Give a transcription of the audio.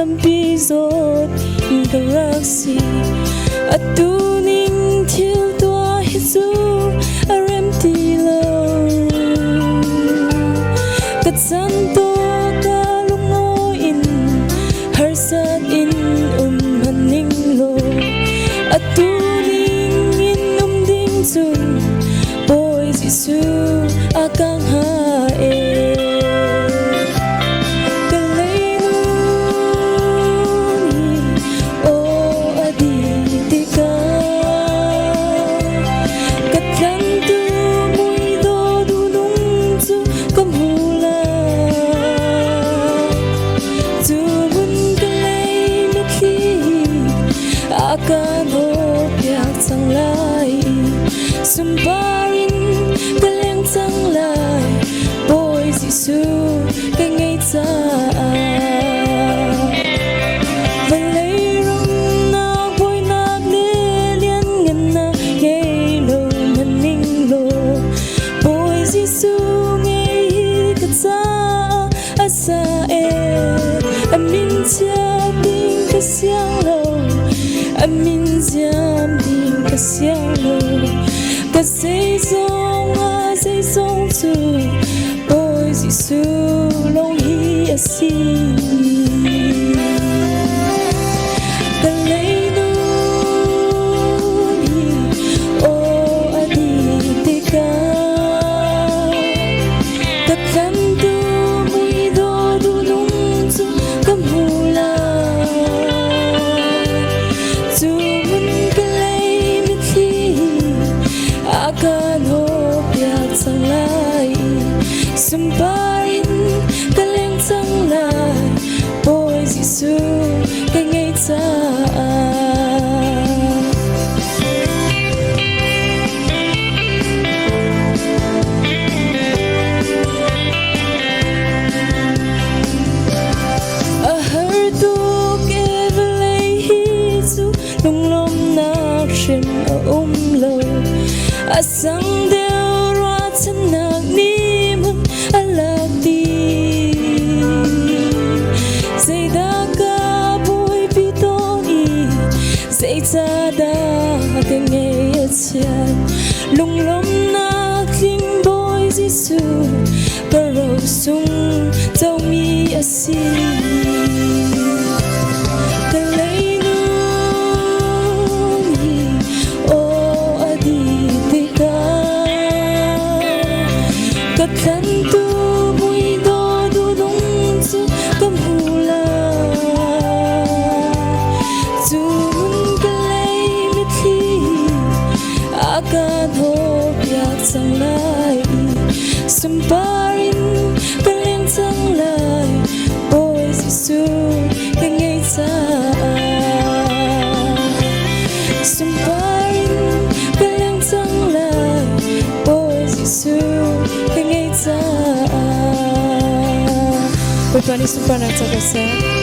lampi zawt in ka rak si. Atu ning thil tuah hi cu a rem ti lo. Ka chan to ka lungawi in harsat in um hmanning law atu ning in um ding cun Bawi Jesuh a ka hnga e. Ka leilung hi aw a dih tikah ka tlantu muidawh duhnung cu ka hmu lai. Cu hmun ka lei mitthli a ka hnawhpiak cang lai i sunpar in ka leng cang lai Bawi Jesuh ka ngei caah. Vawlei rumnak bawinak le lianngannak ngei lo hmanning law Bawi Jesuh ngei hi ka caah a sa e. A min chia ding ka siang lo, a min ziam ding ka siang lo. Ka zeizong ah zeizong cu Bawi Jesuh lawng hi a si. Ka leilung hi aw a dih tikah ka tlantu muidawh duhnung cu ka hmu lai. Cu hmun ka lei mitthli a ka hnawhpiak cang lai i sunpar in ka leng cang lai Bawi Jesuh ka ngei caah. A har tuk e vawlei hi cu lunglawmhnak hrim a um lo. A sang deuh ruahchannak nih hmun a lak dih. Zeidah ka buaipi tawn i zeicahdah ka ngaih a chiat? Lunglawmhnak tling Bawi Jesuh ka rosung comi a si. Ka leilung hi aw a dih tikah ka tlantu muidawh duhnung cu ka hmu lai. Cu hmun ka lei mitthli a ka hnawhpiak cang lai i sunpar in ka leng cang lai Bawi Jesuh ka ngei caah sunpar in ka leng cang lai Bawi Jesuh ka ngei caah. Bawipa nih sunparnak ca ko seh.